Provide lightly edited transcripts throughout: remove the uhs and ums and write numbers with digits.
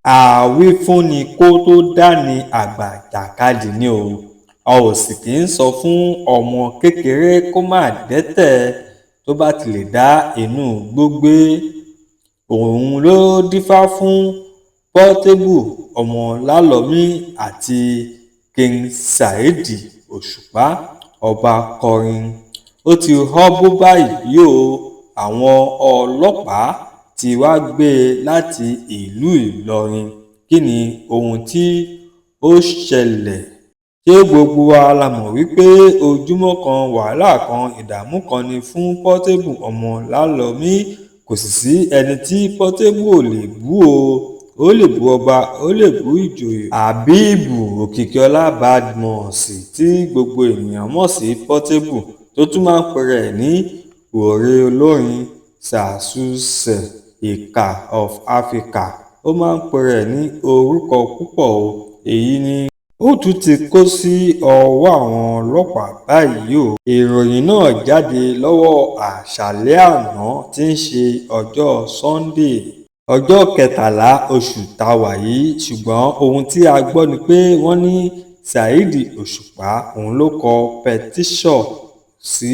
Àwífúnni kó tóó dá ní àgbà ìjàkadì ni a ò sì kì í sọ fún ọmọ kékeré kó má dẹ́tẹ̀ tó bá ti lè dá inú igbó gbé. Òun ló dífá fún Portable Ọmọlálọmí àti King Saheed Òṣùpá Ọba kọrin. Ó ti họ́bó báyìí o, àwọn ọlọ́pàá tí wàá gbé e láti ìlú Ìlọrin. Kí ni ohun tí ó ṣẹlẹ̀? Ṣé gbogbo wa la mọ̀ wípé ojúmọ́ kan wàhálà kan, ìdààmú kan ni fún Portable Ọmọlálọmí? Kò sì sí ẹni tí Portable ò lè bú o. Ó lè bú ọba, ó lè bú ìjòyè. Habeeb Okikiola Badmus tí gbogbo ènìyàn mọ̀ sí Portable, tó tún máa ń pera ẹ̀ ní wèrè olórin Sàṣùṣe Ìkà of Africa. Ó máa ń pera ẹ̀ ní orúkọ púpọ̀ o. Èyí ni ó tún ti kó sí ọwọ́ àwọn ọlọ́pàá báyìí o. Ìròyìn náà jáde lọ́wọ́ àṣálẹ́ àná tí í ṣe ọjọ́ Sunday, ọjọ́ kẹtàlá oṣù tá a wà yìí. Ṣùgbọ́n ohun tí a gbọ́ ni pé wọ́n ní Saheed Òṣùpá òun ló kọ pẹtísọ̀ sí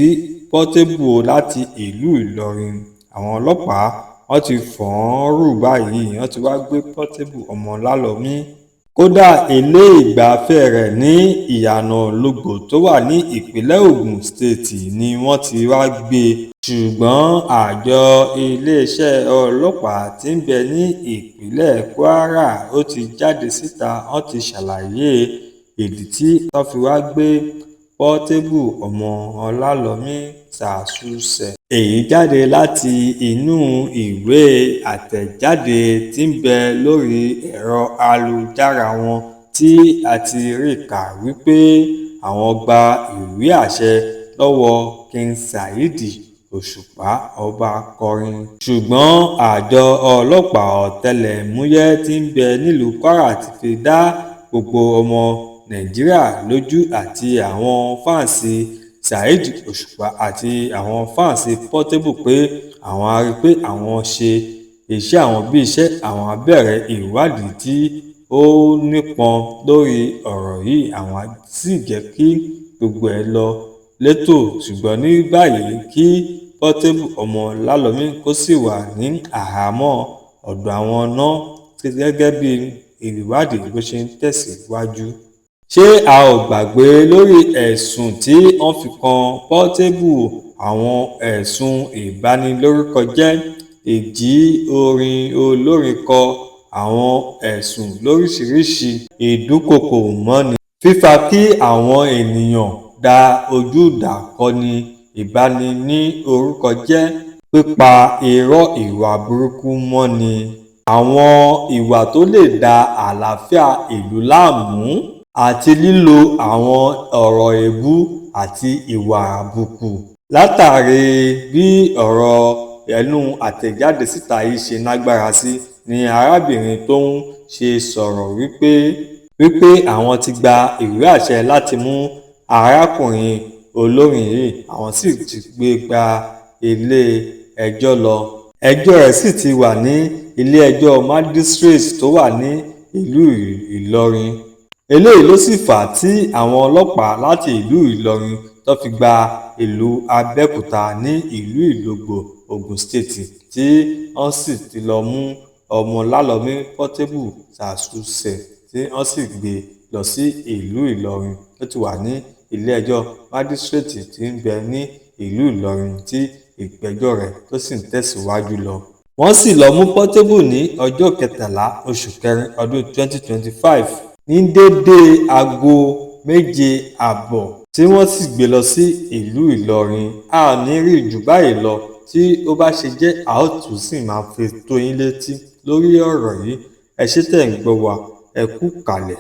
Portable láti ìlú Ìlọrin. Àwọn ọlọ́pàá wọ́n ti fọ́n rú báyìí, wọ́n ti wá gbé Portable Ọmọlálọmí. Kódà ilé ìgbafẹ́ rẹ̀ ní Ìyànà Lọ́gbọ̀ tó wà ní ìpínlẹ̀ Ogun State ni wọ́n ti wá gbé e. Ṣùgbọ́n àjọ iléeṣẹ́ ọlọ́pàá tí ń bẹ ní ìpínlẹ̀ Kwara ó ti jáde síta, wọ́n ti ṣàlàyé ìdí tí wọ́n fi wá gbé Portable Ọmọlálọmí Sàṣùṣe. Èyí jáde láti inú ìwé àtẹ̀jáde tí ń bẹ lórí ẹ̀rọ ayélujára wọn tí a ti rí kà wípé àwọn gba ìwé àṣẹ lọ́wọ́ King Saheed Òṣùpá Ọba kọrin. Ṣùgbọ́n àjọ ọlọ́pàá ọ̀tẹlẹ̀múyẹ́ tí ń bẹ nílùú Kwara ti fi dá gbogbo ọmọ Nàìjíríà lójú àti àwọn fáǹsì Saheed Òṣùpá àti àwọn fáǹsì Portable pé àwọn á rí i pé àwọn ṣe iṣẹ́ àwọn bíi iṣẹ́, àwọn á bẹ̀rẹ̀ ìwádìí tí ó nípọn lórí ọ̀rọ̀ yìí, àwọn á sì jẹ́ kí gbogbo ẹ̀ lọ létò. Ṣùgbọ́n ní báyìí, kí Portable Ọmọlálọmí kó sì wà ní àhámọ́ ọ̀dọ̀ àwọn náà gẹ́gẹ́ bí ìwádìí bó ṣe ń tẹ̀síwájú. Ṣé a ò gbàgbé lórí ẹ̀sùn tí wọ́n fi kan Portable, àwọn ẹ̀sùn ìbanilórúkọjẹ́, ìjí orin olórin kọ, àwọn ẹ̀sùn lóríṣiríṣi, ìdúnkookò mọ́ni, fífa kí àwọn ènìyàn da ojú ìjà kọni, ìbani ní orúkọ jẹ́, pípa irọ́ ìwà burúkú mọ́ni, àwọn ìwà tó lè da àlàáfíà ìlú láàmú, àti lílo àwọn ọ̀rọ̀ èébú àti ìwà àbùkù. Látàrí bí ọ̀rọ̀ ẹnu àtẹ̀jáde síta yìí ṣe lágbára sí ni arábìnrin tó ń ṣe sọ̀rọ̀ wípé àwọn ti gba ìwé àṣẹ láti mú arákùnrin olórin yìí, àwọn sì ti gbé gba ilé ẹjọ́ lọ. Ẹjọ́ rẹ̀ sì ti wà ní ilé-ẹjọ́ májísrèétì tó wà ní ìlú Ìlọrin. Eléyìí ló sì fà á tí àwọn ọlọ́pàá láti ìlú Ìlọrin tó fi gba ìlú Abẹ́òkúta ní ìlú Ìlọgbò, Ogun State, tí wọ́n sì ti lọ́ọ́ mú Ọmọlálọmí Portable Sàṣùṣe, tí wọ́n sì gbé lọ sí ìlú Ìlọrin. Ó ti wà ní ilé-ẹjọ́ májísrèétì tí ń bẹ ní ìlú Ìlọrin tí ìgbẹ́jọ́ rẹ̀ tó sì ń tẹ̀síwájú lọ. Wọ́n sì lọ́ọ́ mú Portable ní ọjọ́ kẹtàlá oṣù kẹrin ọdún 2025 ní déédéé aago 7:30, tí wọ́n sì gbé lọ sí ìlú Ìlọrin. A ò ní rí jù báyìí lọ. Tí ó bá ṣe jẹ́, a ó tún sì máa fi tó yín létí lórí ọ̀rọ̀ yìí. Ẹ ṣé tẹ̀ ń gbọ́ wa, ẹ kú ìkàlẹ̀.